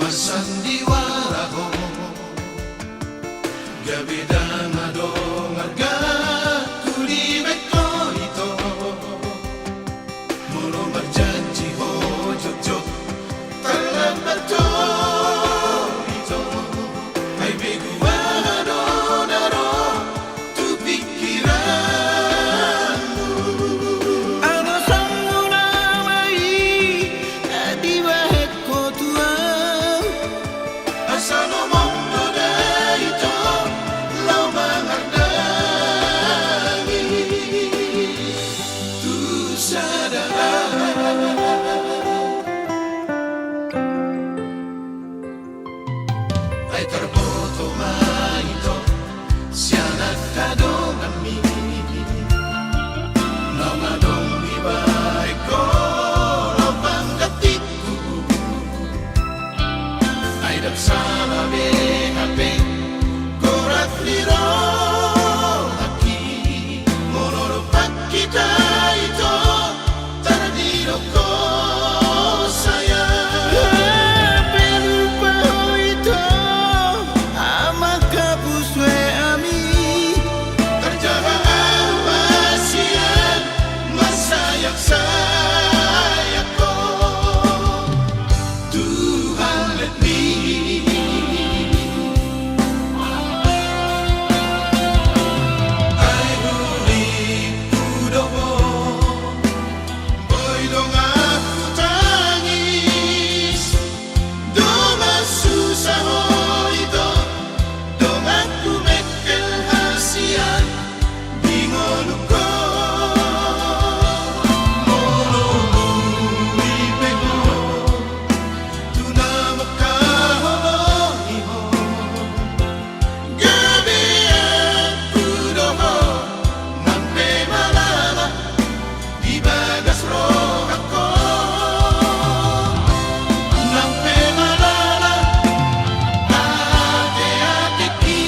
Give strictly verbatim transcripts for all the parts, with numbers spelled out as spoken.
Marsandiwara ho, gabe ndang adong argaku dibahen ho, ito. Molo marjanji ho jotjot, tarlambat ho, ito. Ai begu aha do na ro tu pingkiranmu. Alosanmu nama i, na dibahen ho tu ahu. Asa lomo do da, ito, laho mangardangi tu sada. Ai tarboto ma, ito, sian angka donganmi, naung adong dibahen ho laho panggantiku. Ai ndang sala be hape gorat ni rohangki, molo dompak hita, ito, tardidok ho, sayang. Hape lupa ho, ito, amang hapus W A-mi. Tarjaha ahu ma sian marsayang-sayang ho. Tuhan, let me. Ai hurippu do ho, boi donganku tangis, dongan susa ho, ito, donganku mengkel hasian di ngolungku. Molo boi pe ho tu na mangkaholongi ho, gabeanku do ho nang pe malala di bagas rohangku, nang pe malala ate-atengki.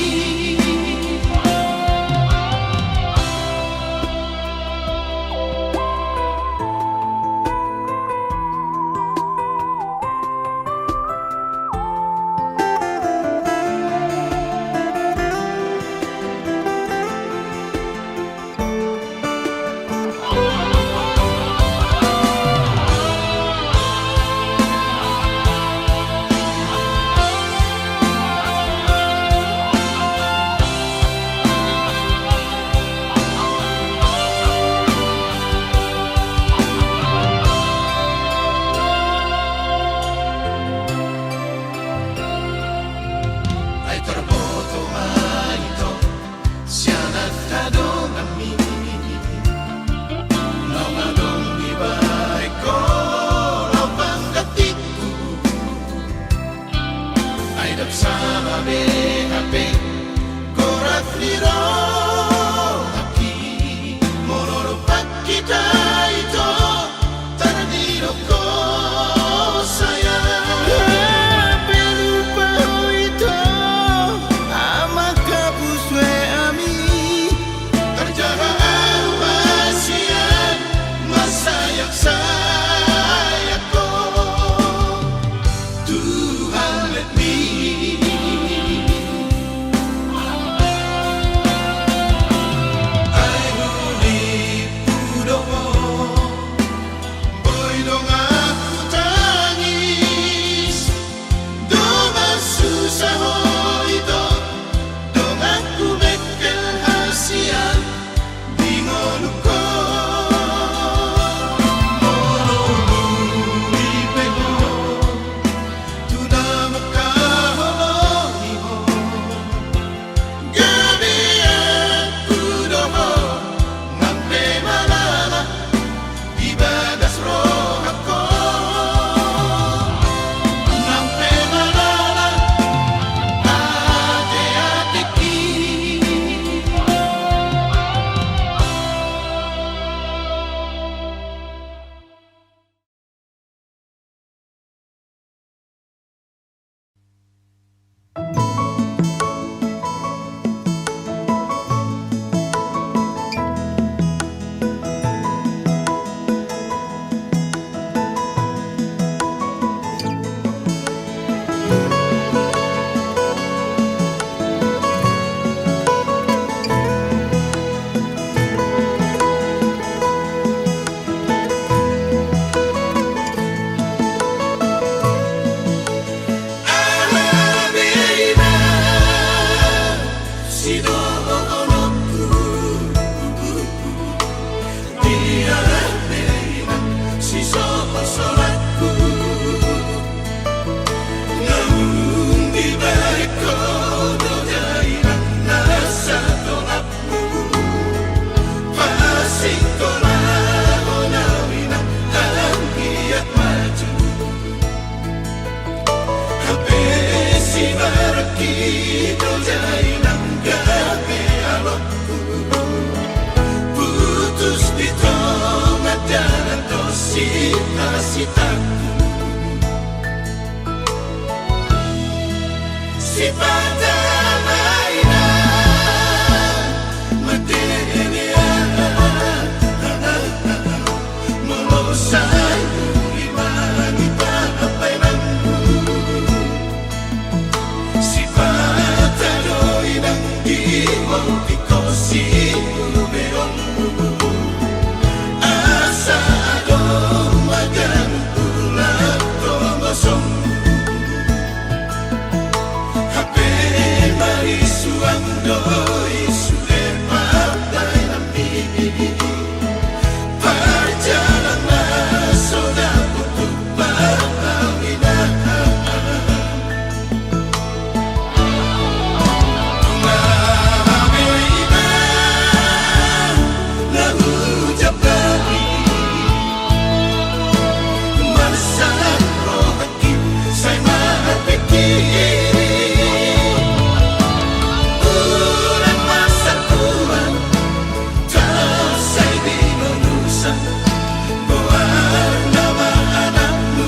Ai tarboto ma, ito, sian angka donganmi, naung adong dibahen ho laho panggantiku. Ai ndang sala be hape gorat ni rohangki, molo dompak hita, ito, tardidok ho, sayang. Hape lupa ho, ito, amang hapus W A-mi. Tarjaha ahu ma sian marsayang-sayang ho. Tuhan, let me. Hita do inang gabe alokku, putus di tonga dalan do sita-sitaku. Sipata ma inang, mandele au. Molo sai hurang i ma hita, amang inang. Sipata do inang, di ho ingkon sihubeonku. Asa adong magantung, ula tongosonku. Hape marisuang do i sude pardainanmi. Parjalanan na so dapot tu parkawinan. Tung aha pe inang na hujalo, marsalan roha. Sai marpingkir, unang marsangkuan, tau sai di lolosan, goar nama anakmu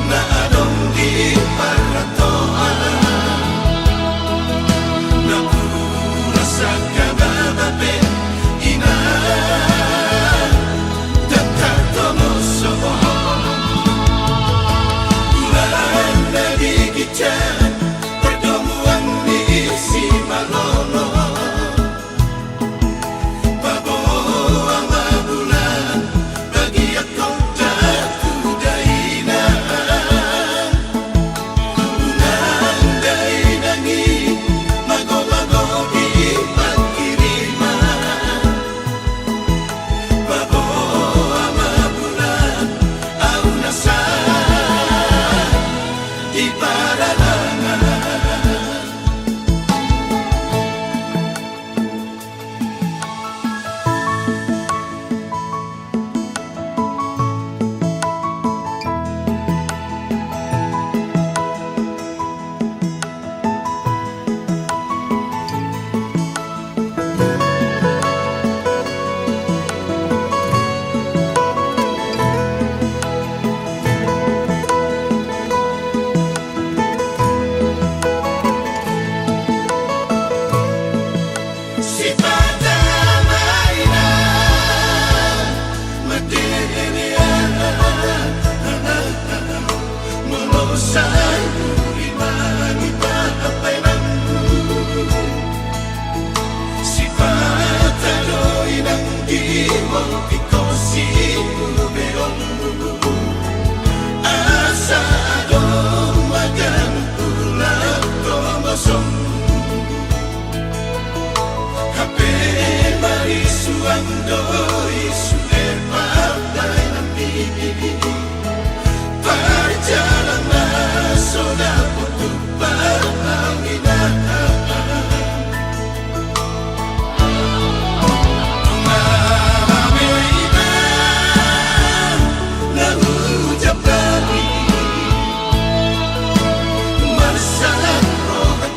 na adong di partohoan. Nampuna sangkap bapak pe inang, dangka tongos sohot. Bulan na di ginjang, pertemuan di Simalongo. Paboa ma bulan, bagian kota tu dainang. Unang dainang i mago-mago di pangkiriman. Paboa ma bulan, ahu na sahat di paralangan. Sipata ma inang, mandele au. Molo sai hurang i ma hita, amang inang. Sipata do inang, di ho ingkon sihubeonku. Asa adong magantung, ula tongosonku. Hape marisuang do i sude pardainanmi. Parjalanan na so dapot tu parkawinan. Tung aha pe inang na hujalo, marsalan roha.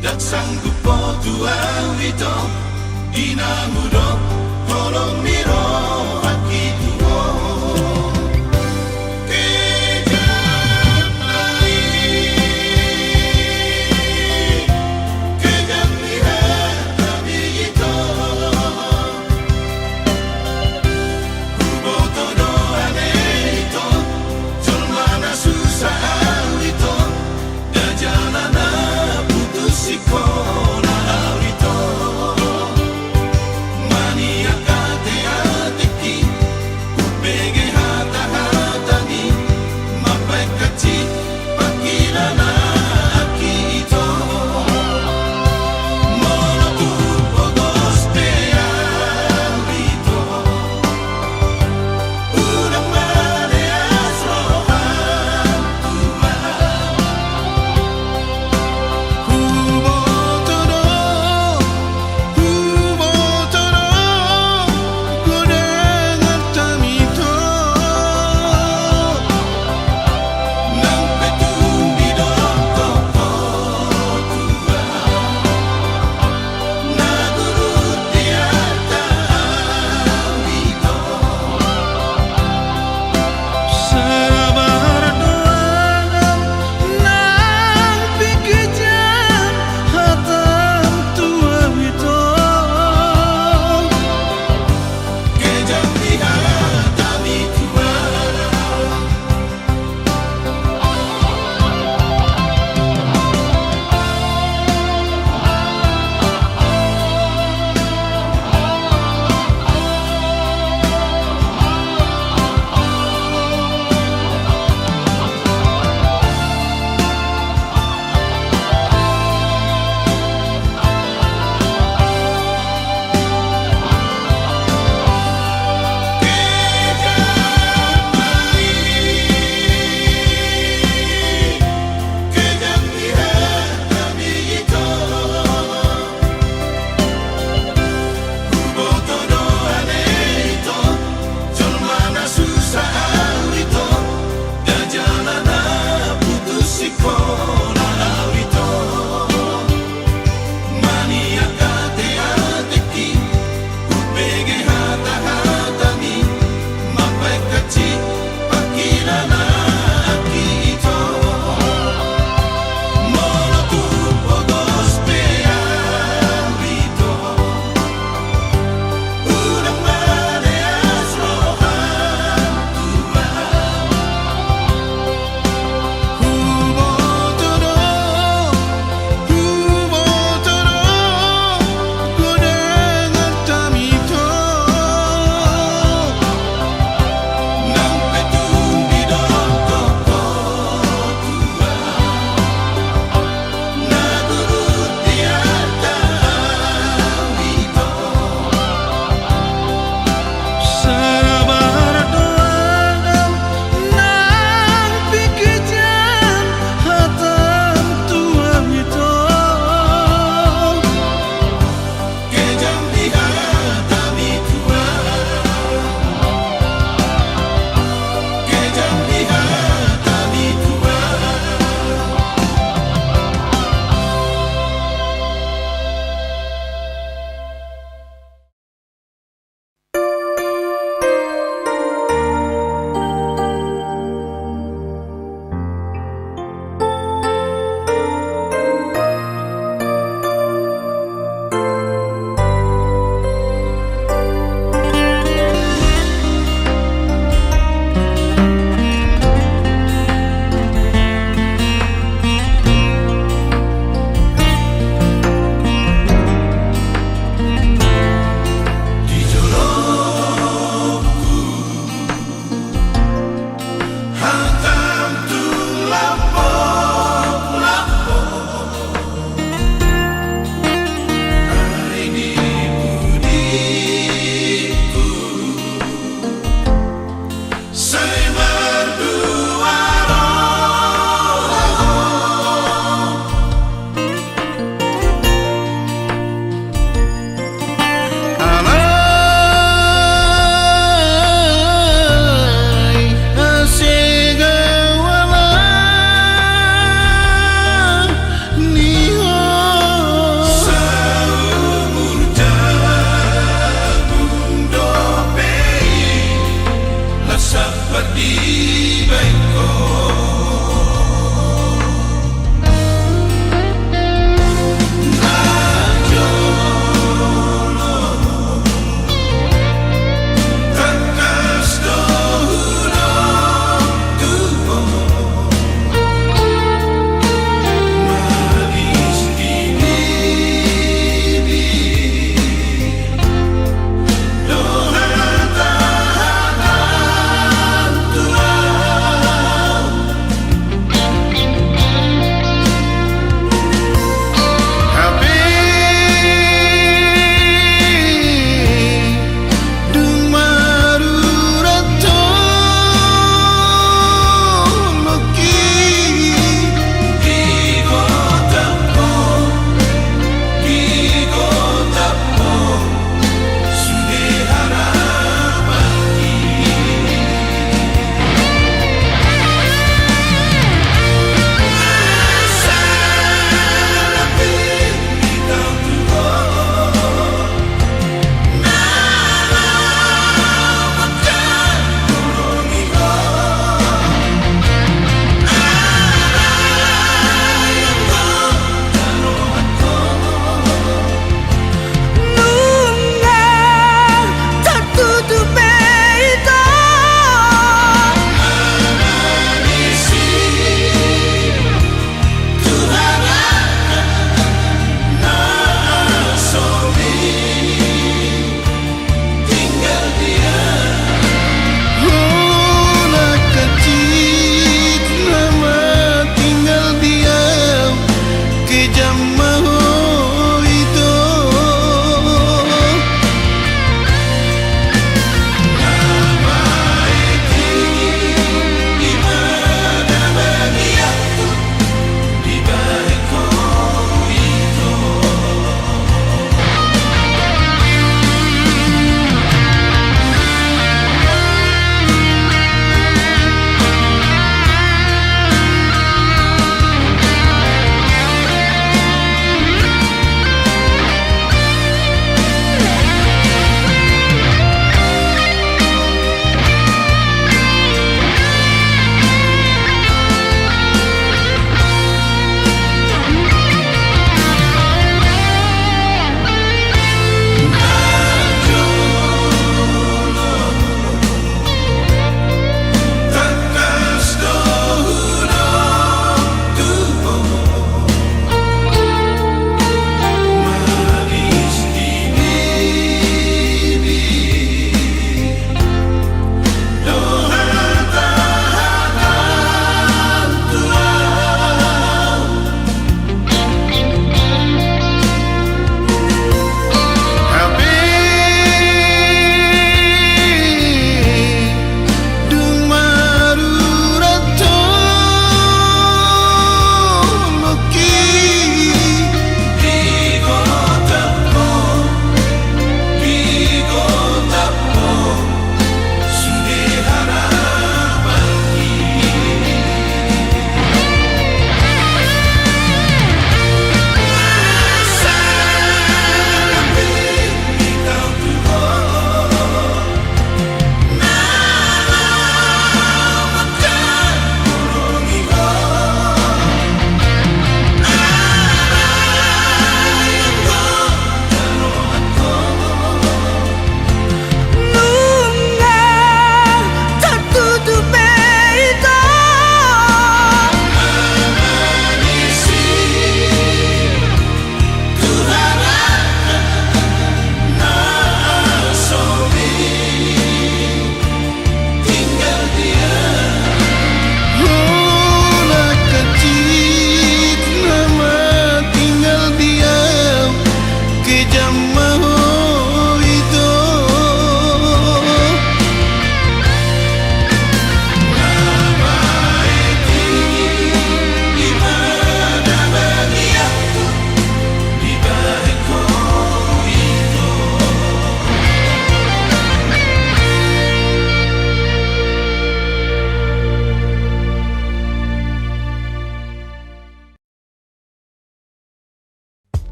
Ndang sanggup ho tu ahu ito, di na hudok holong ni rohangki tu ho. Kejam ma i, kejam ni hami ito. Huboto do ale ito, jolma na susa ahu ito, ndang jala na putus sikola ahu ito. Maniak ateateki,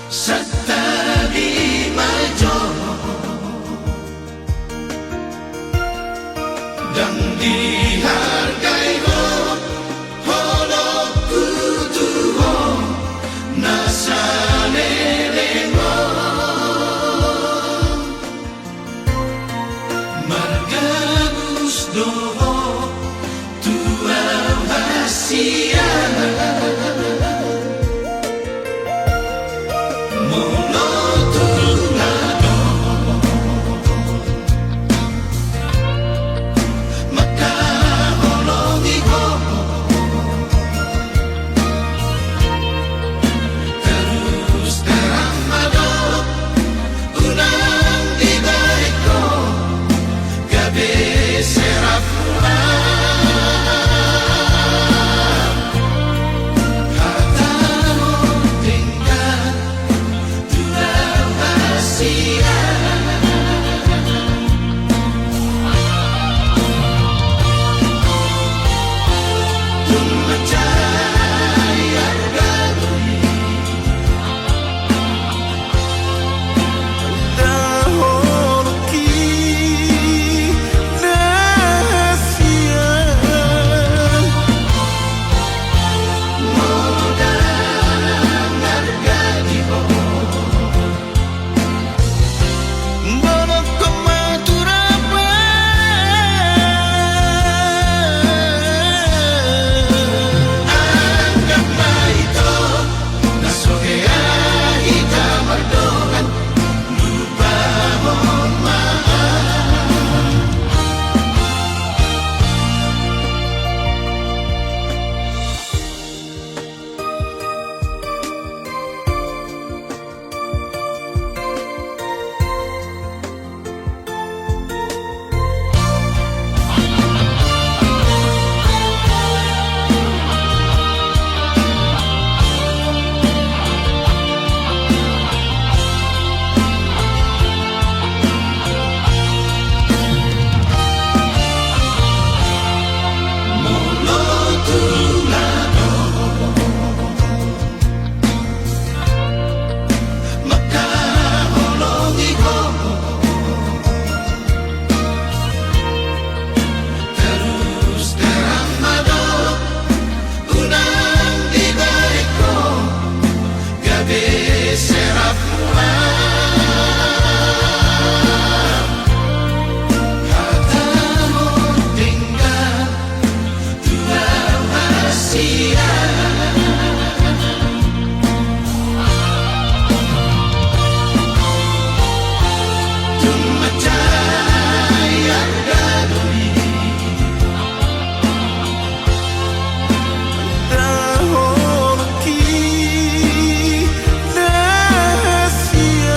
Santabi ma jo. Ndang dihargai ho, holongku tu ho na saleleng on. Margabus do ho tu au hasian. Molo tung adong mangkaholongi ho, torus terang ma do. Unang dibahen ho gabe serapmu an. Hatamu denggan tu au hasian. Tung mansai arga do i. Mangkaholongi ho, torus terang ma do. Unang dibahen ho gabe serapmu an. Hatamu denggan tu au hasian. Tung mansai arga do i. Daholoki na sia.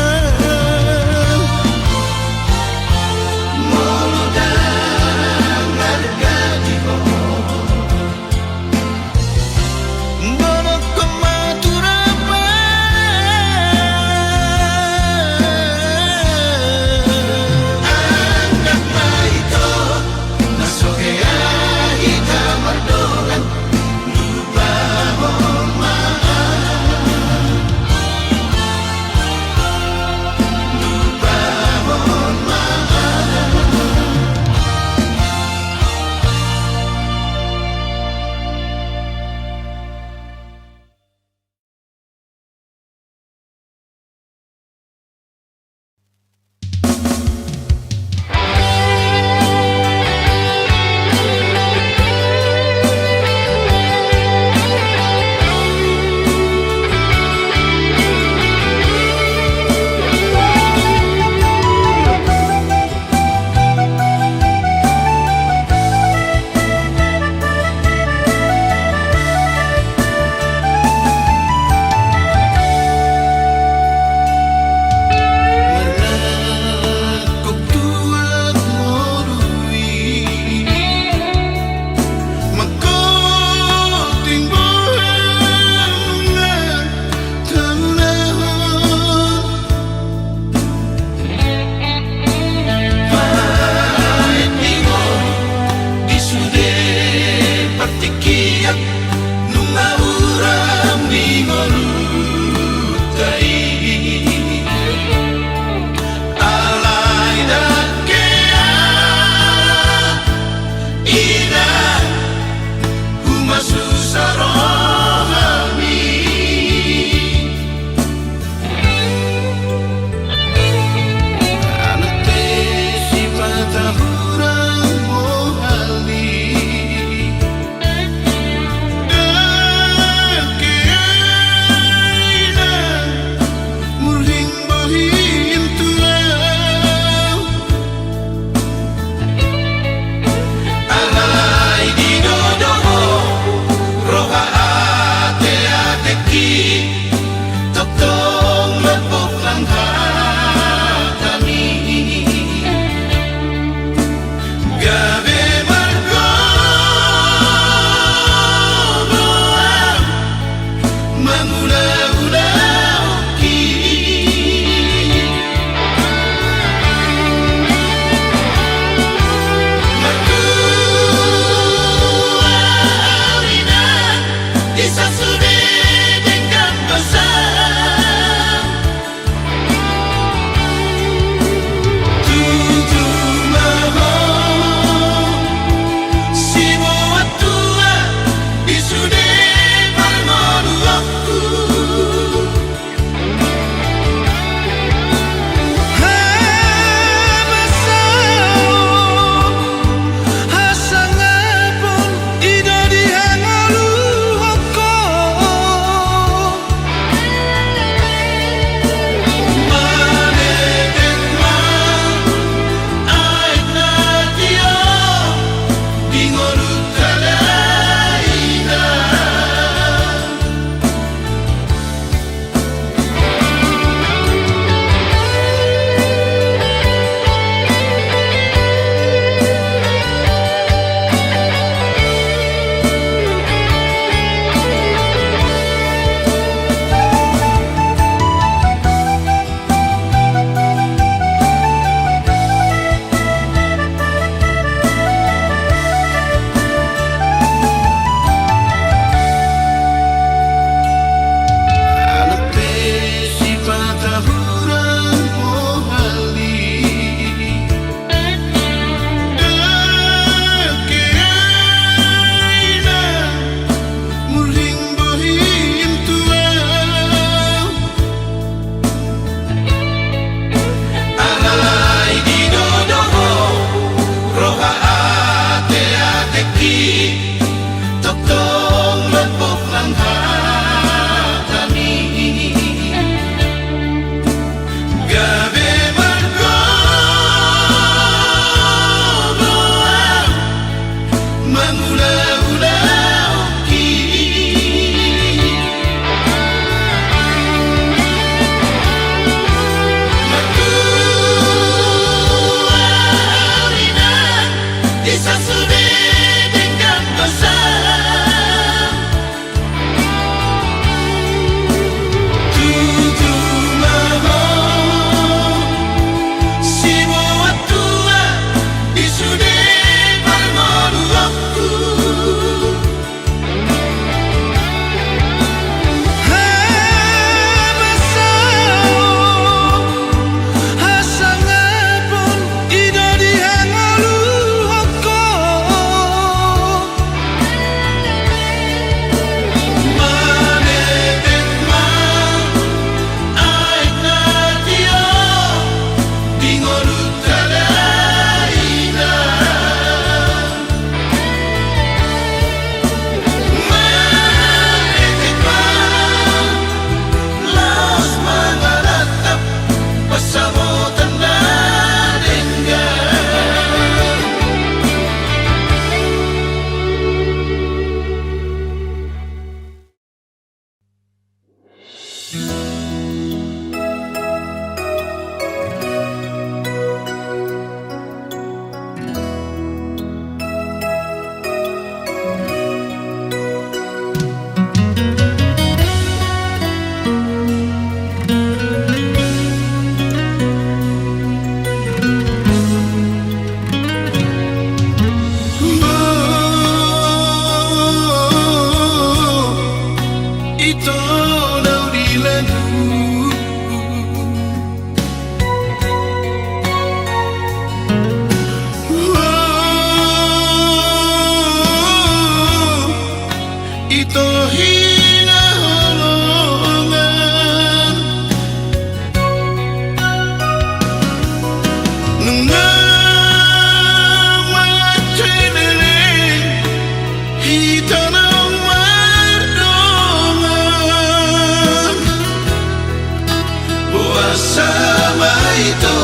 Sama ito,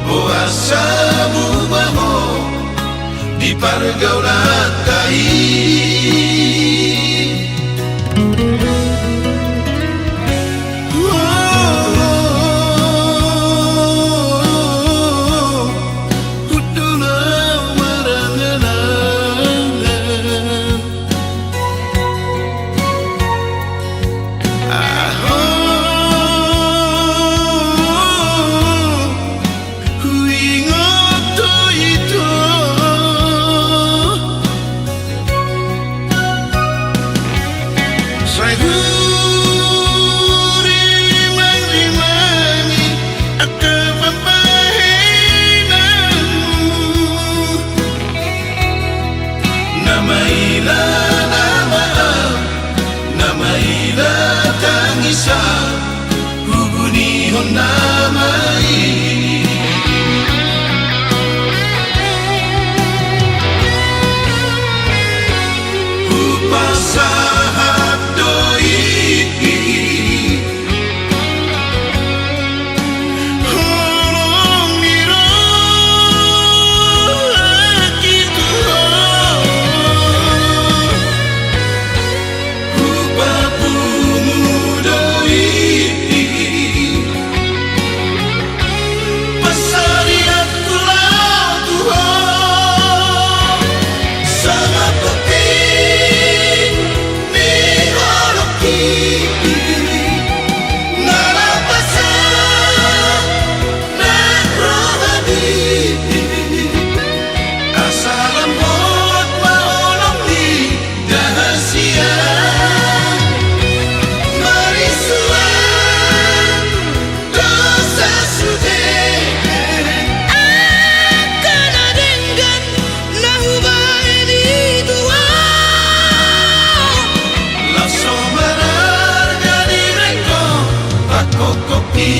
boasa hamu mamo di pargaulanta i. Aho huingot do ito, sai hurimangrimangi angka pambahenanmu. Na maila na maaf, na maila tangisan, hubunihon nama i. Hupasahat do i. Holong ni rohangki tu ho, hupapungu do i. Pasarianku laho tu ho, songon puping ni holongki, na lapasan nang rohami. Asa lambok ma holong ni rahasia, marisuan dosa sude. Angka na denggan na hubahen i tu ho, laos so mararga di rengko pangkophopki.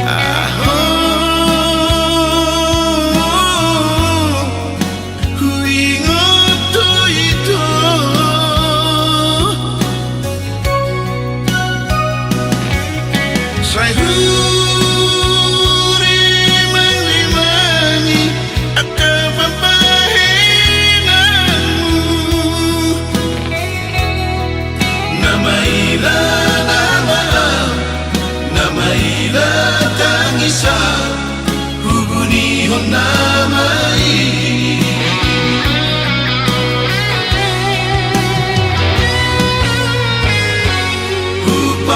Aho huingot do ito, sai hurimangrimangi angka pambahenanmu. Na maila na maaf, na maila tangisan, hubunihon nama i.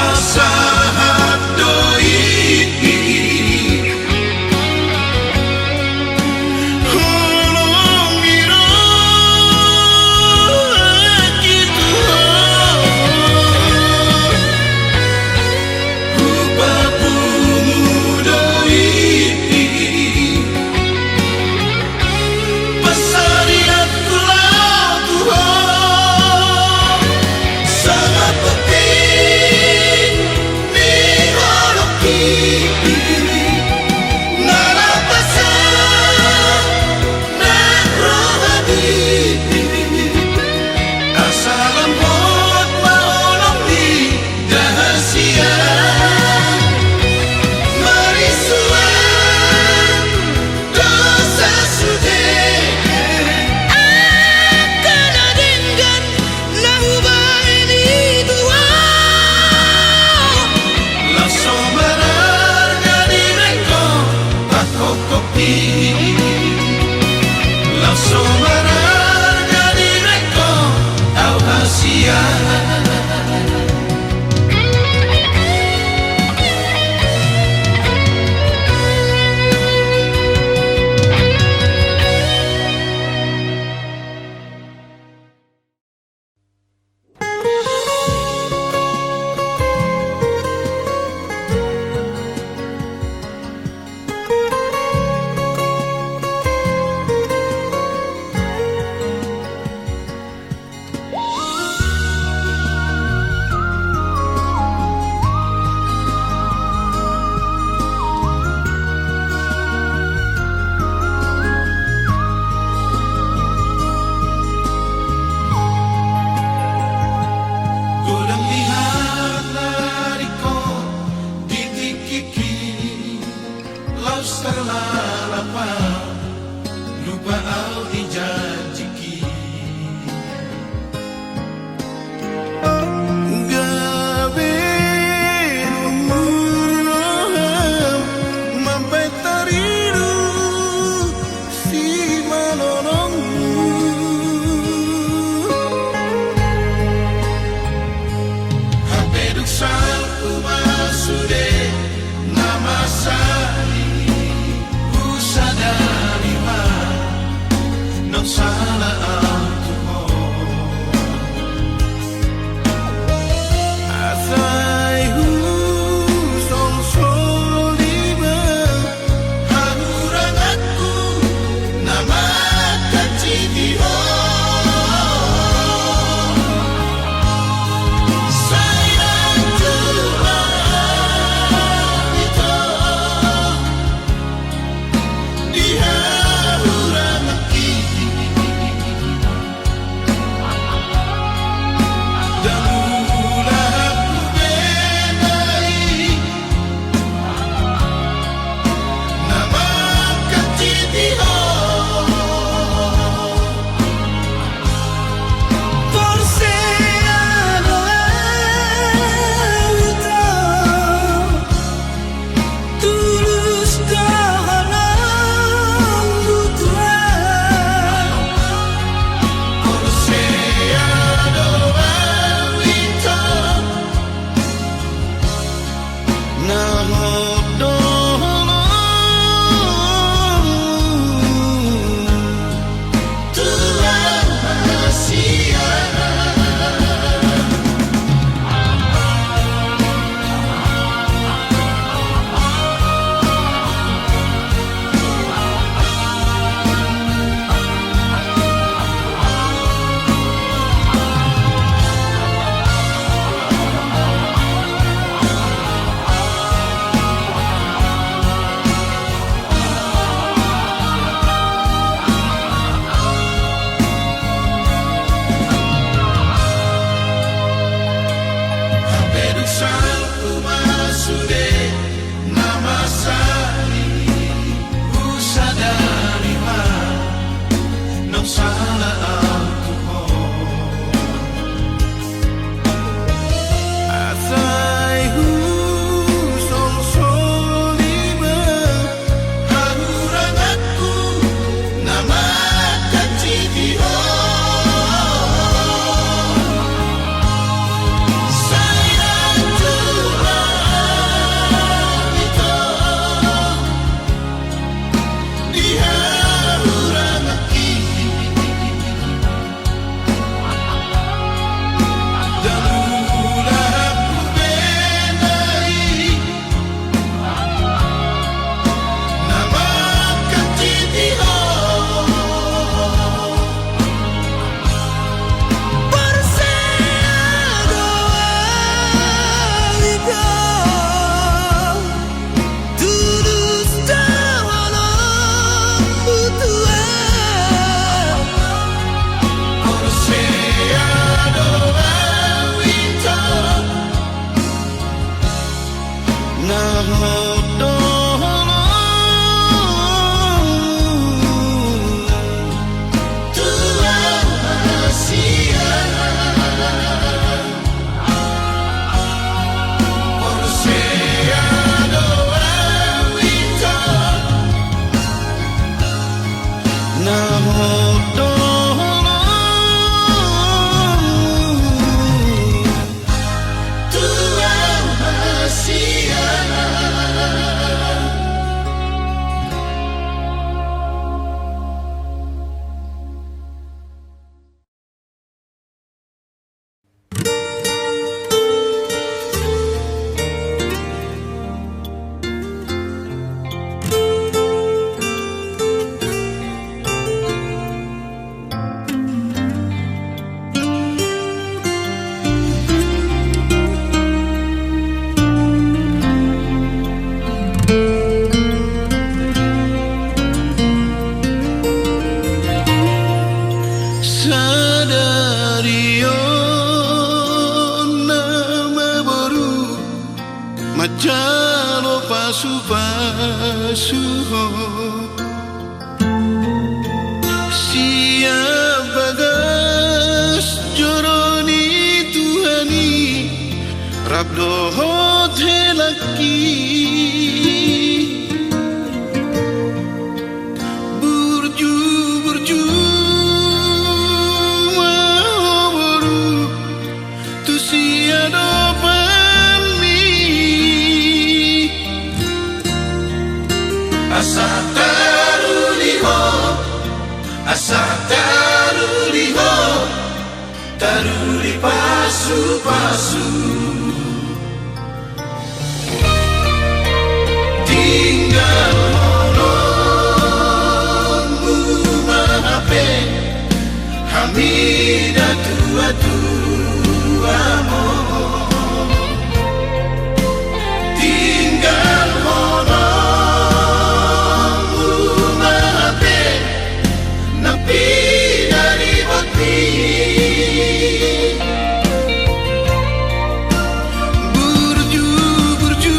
Hupasahat do i. Holong ni rohangki tu ho, hupapungu do i. Pasarianku laho tu ho, songon puping ni holongki, na lapasan nang rohami. Asa lambok ma holong ni rahasia, marisuan dosa sude. Angka na denggan na hubahen i tu ho, laos so mararga di rengko pangkophopki. Laos so mararga di rengko au hasian. Salpu ma sude na masa i, husadari ma naung sala au tu ho. Asa i husolsoli ma hahuranganku na mangkansiti ho. Sai anju ma au ito di hahuranganki. Ndang ulahanku be na i na mangkansiti ho. Porsea do au ito, tulus do holongku tu ho. Porsea do au ito, na hot do holong tu au hasian. Porsea do au ito, na hot do holong tu au hasian. Sadari on nama boru manjalo pasupasu ho. Sian bagas joro ni Tuhan i rap dohot helangki. Burju, burju ma ho boru tu siadopanmi. Asa taruli ho, asa taruli ho, taruli pasupasu. Tinggal holongmu ma hape hami da tuatua ma. Tinggal holongmu ma hape na pinaribotmi. Burju, burju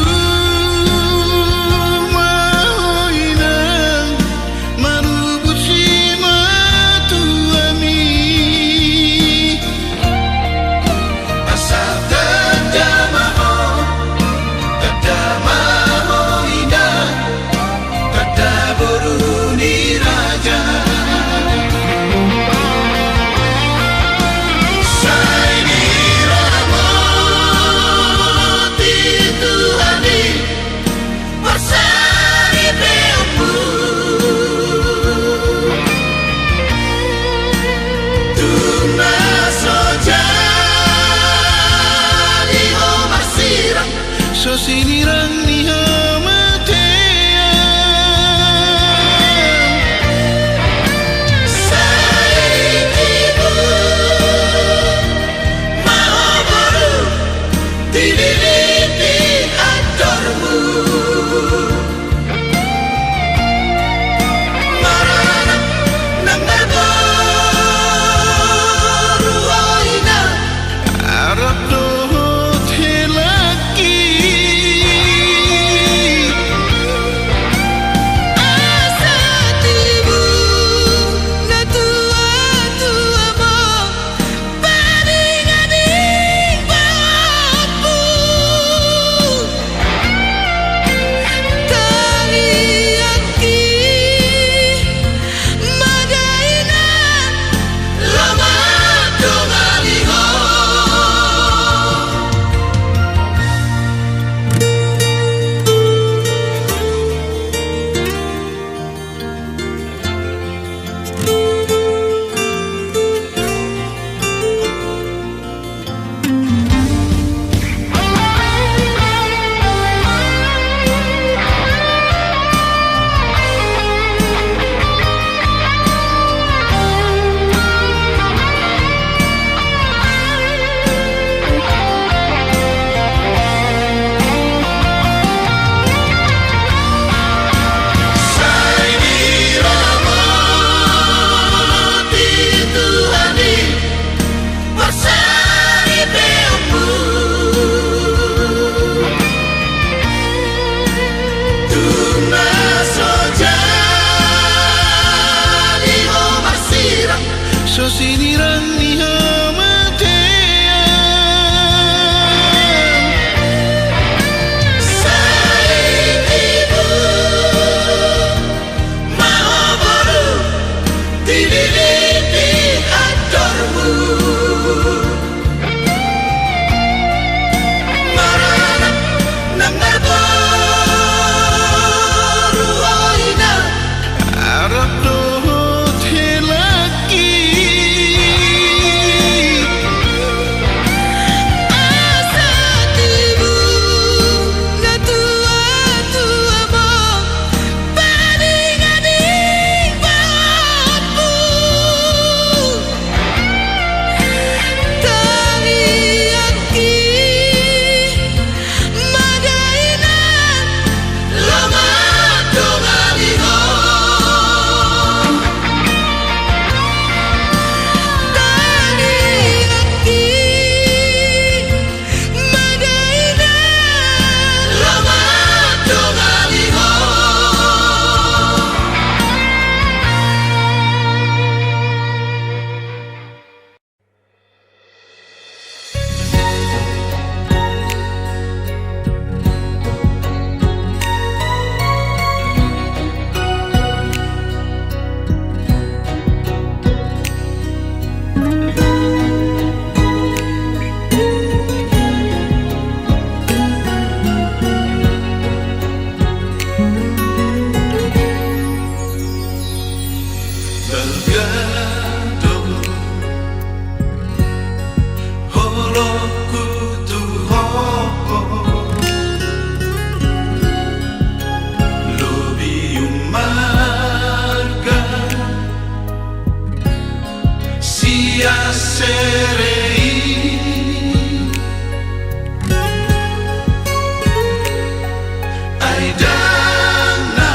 ma ho inang, manubur simatuami. Asa tanda ma ho, tanda ma ho inang, tanda boru ni raja. Sai diramoti Tuhan i parsaripeonmu. Tung na so jadi ho marsirang, so sinirang ni hamatean. Sai tibu ma ho boru dililiti andormu. Maranak nang marboru ho inang, arap dohot hela Ku tu ho, lobi ummarga sian sere i. Ai ndang na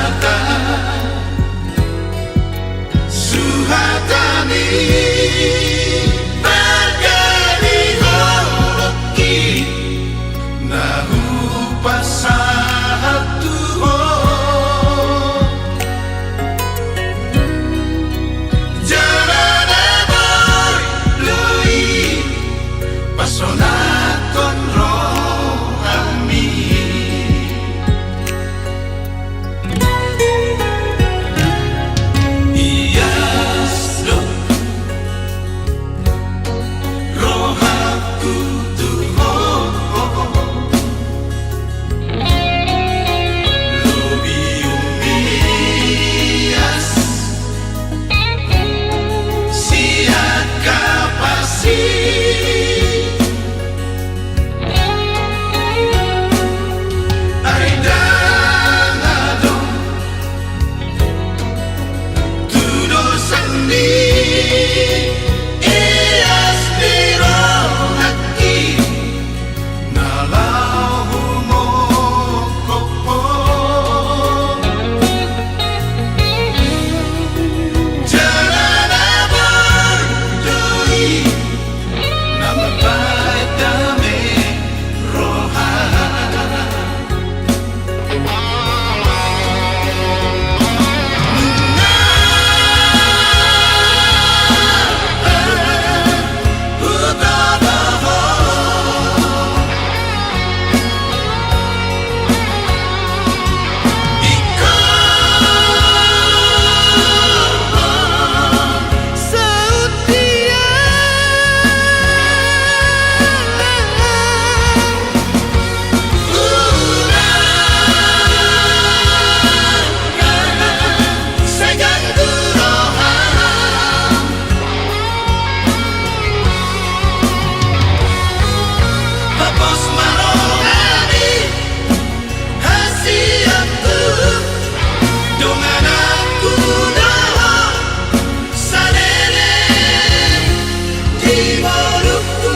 tasuhatan i, pargalihoonki na hupasahat tu ho. Jala na boi do i pasonathon rohami. Ias do rohangku tu ho, lobi umias sian kapas i. Ai ndang adong tudosan ni ias ni rohangki na laho humongkop ho. Jala na boi do i na mambahen dame roha. Hapus ma rohami, hasianku, dongananku do ho, saleleng di ngolungku.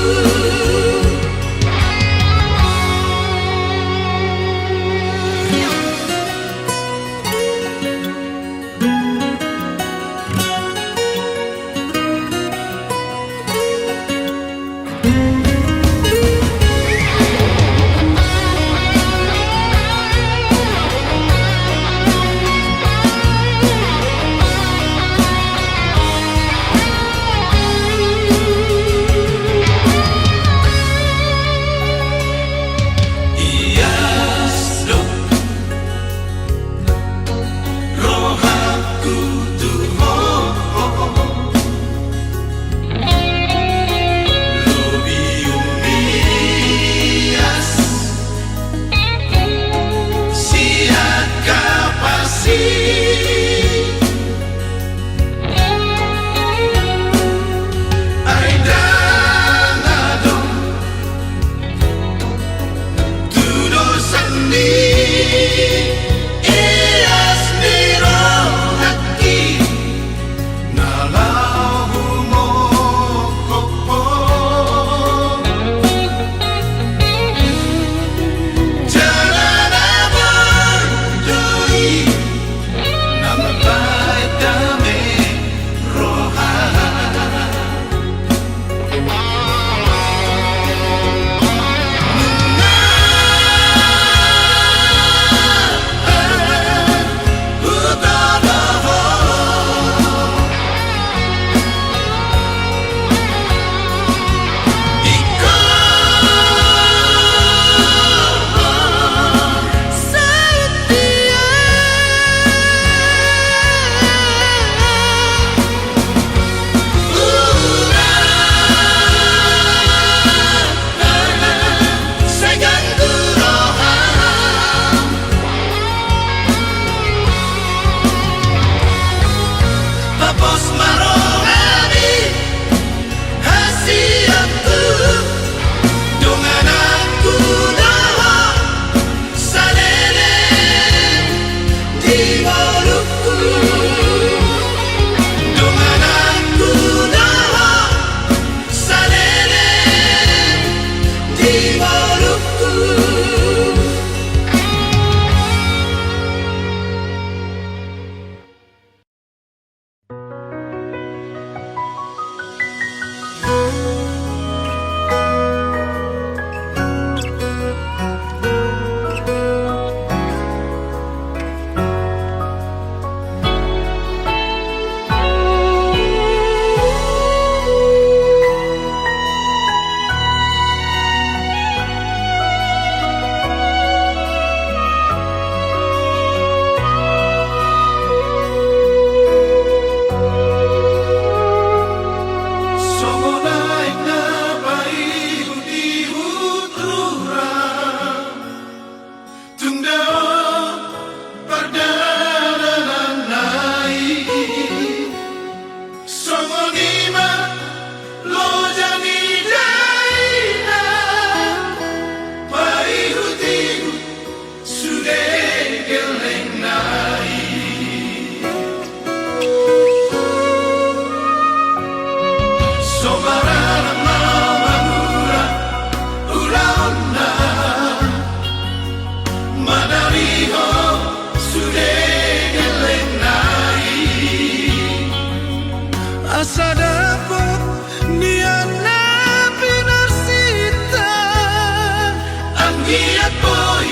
Ia koi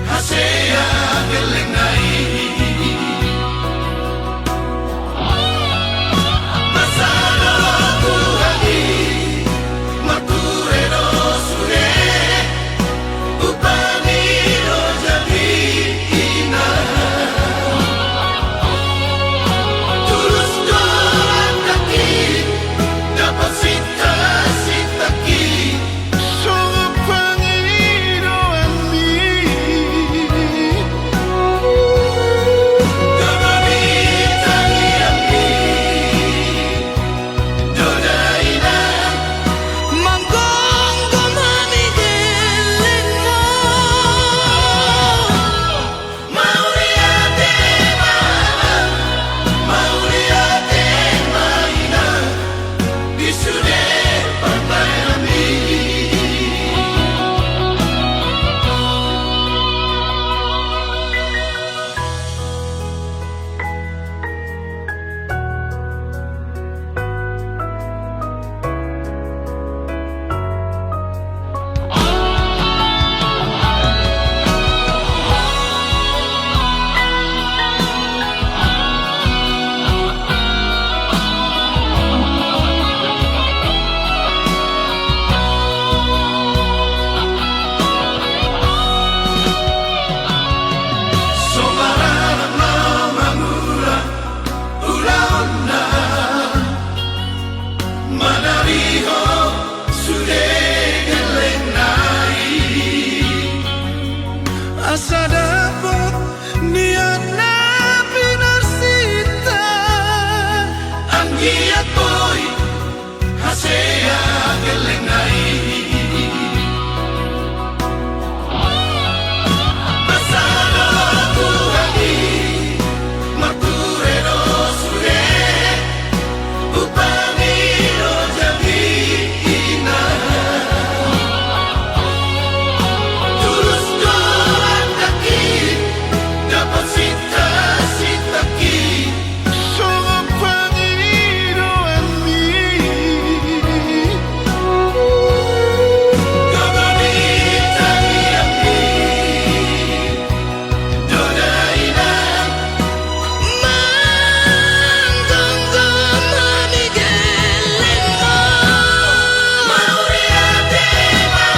hasea gellengna i. Masa dohot Tuhan i, marture do sude. Upa ni do jadi ina. Tulus do angka i, dapot sinta-sinta i. Songon pangidoanmi. Gomgomi tangiangmi. Doda ina. Manggomgom hami gellengmu. Mauliate ma, mauliate ma ina, di sude pambahenanmi. So maranak ma mangula ulaonna, manarihon sude gellengna i. Asa dapot nian na pinarsinta. Anggiat boi hasea gellengna i. Masa dohot Tuhan i, marture do sude. Upa ni do jadi ina. Tulus do angka i, dapot sinta-sinta i. Songon pangidoanmi. Gomgomi tangiangmi. Doda ina. Manggomgom hami gellengmu. Mauliate ma,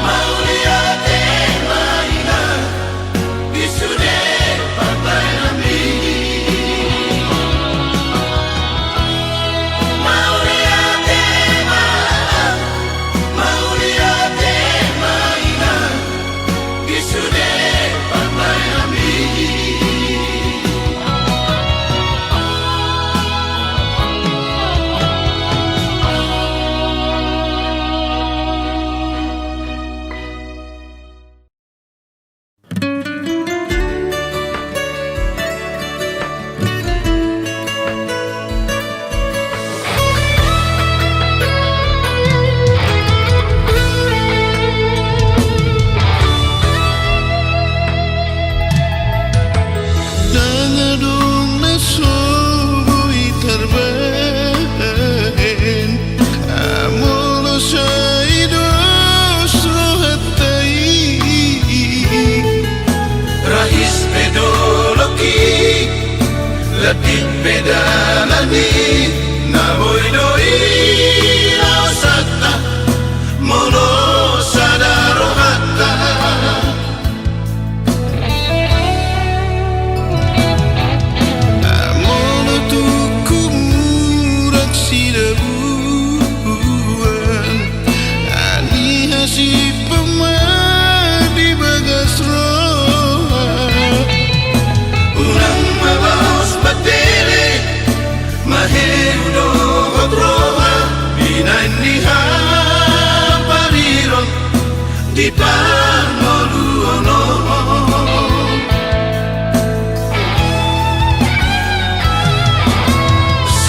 mauliate ma ina. Di sude pambahenanmi. Mauliate ma, mauliate ma ina. Di sude pambahenanmi. Ndang adong na so boi tarbahen. Molo sai dos rohanta i. Rahis pe dolok i, landit pe dalan i, na boi do i laosanta, molo sada rohanta. Molo tung humurang sidabuan, ani hasipan ma di bagas roha. Unang ma laos mandele, maheu dohot roha, binaen ni hapariron di pangoluon on.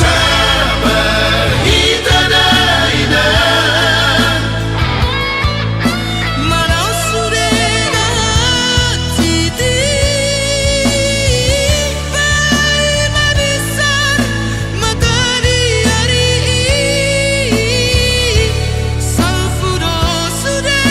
Sabar hita dainang. Manaon sude na hansit i, paima binsar mata ni ari i, salpu do sude.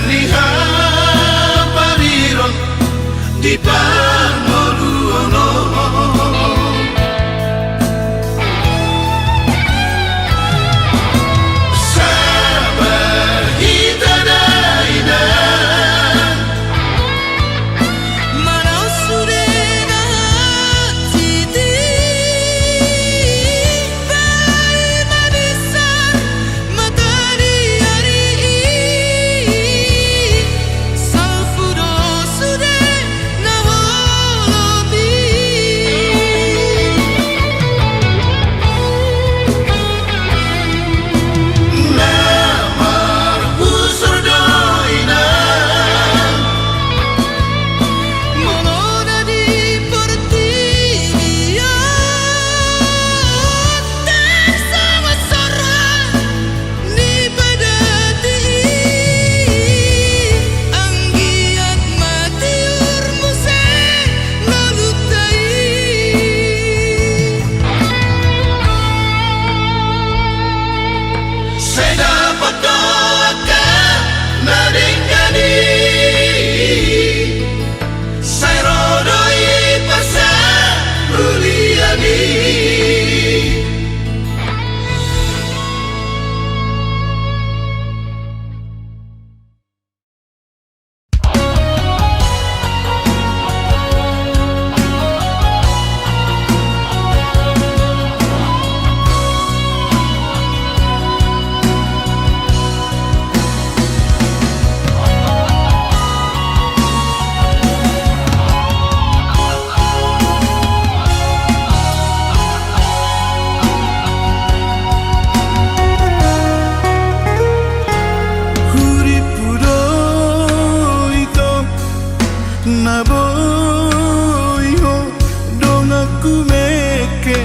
Di hapariron di pangoluon on. Sabar hita dainang. Manaon sude na hansit i. Bahen ma binsar mata ni ari i. Salpu do sude na holom i. Na marhusor do inang. Molo na di portibi on. Ndang songon sorang ni padati i, anggiat ma tiur muse ngolunta i. Sai dapot do angka na denggan i. Sai ro do i pasamulian i. Hurippu do ito na boi ho donganku mengke.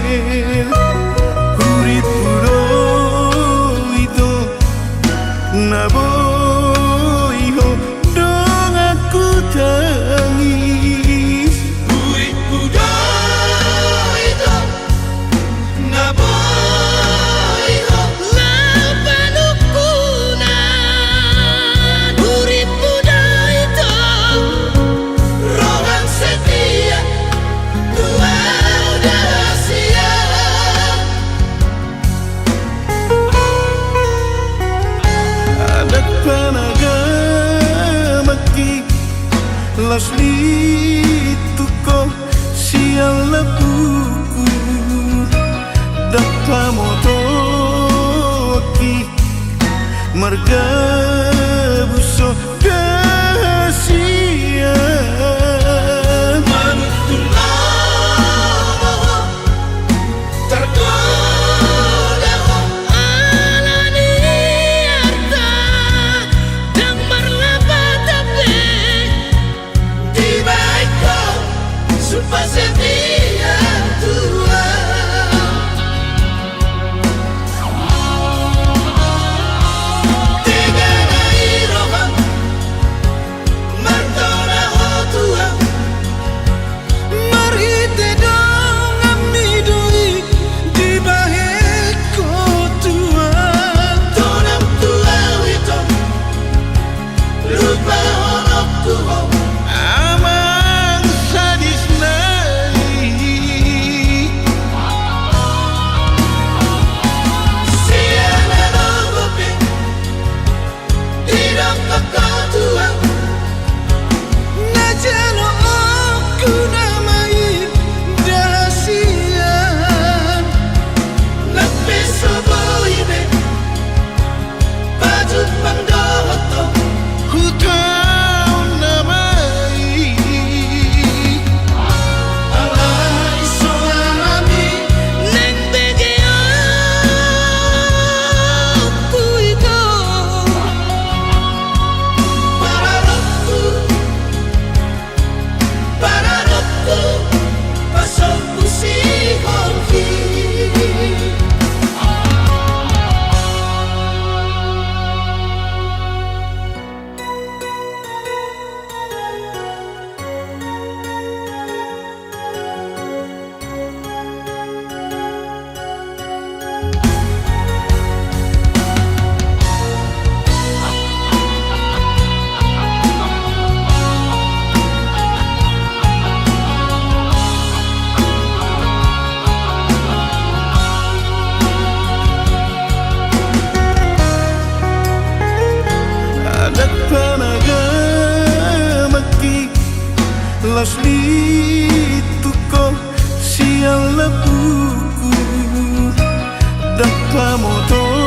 Hurippu do ito na boi ho donganku tangis. Hurippu do ito na boi ho laho panungkunan. Hurippu do ito roham setia tu au da hasian. Ndang panagamanki laos lintungko sian lambungku. Ndang pamotoanki margabus ho da hasian. Manuntun lomo ho targoda ho ala ni arta ndang marlapatan be. Dibahen ho sumpah setia tu au. Denggan ma i roham martona ho tu au. Marhite donganmi do i dibahen ho tu au. Tonam tu au ito, lupahononku ho amang sadis nai. Sian na lomo pe didok ho tu au. Na jaloonku nama i da hasian. Nang pe so boi be pajumpang dohot ho. Huta Las lintuk ho sian lambungku, ndang hamotoanki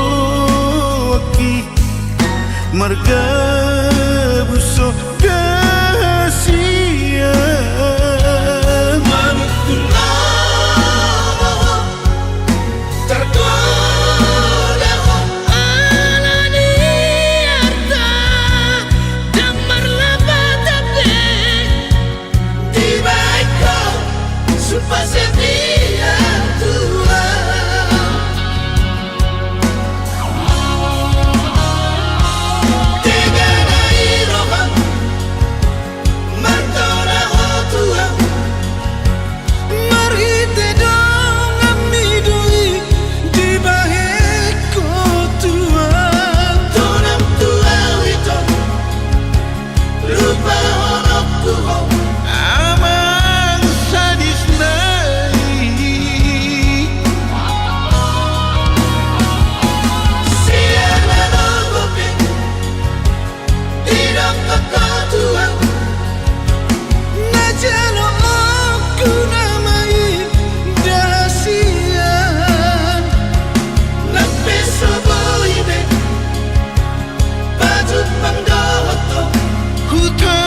margabus ho da sian. Manungkun ma ho, targoda ho. Ala ni arta ndang marlapatan be, dibahen ho sumpah setia tu ahu. Denggan ni roham martona ho tu ahu. Marhite donganmi do i dibahen ho tu ahu. Tonang tu ahu ito, lupahononku ho. Amang sadis nai. Sian adong pe didok ho tu ahu. Na jaloonku nama i da sian. Nang pe so boi be pajumpang dohot ho. Huta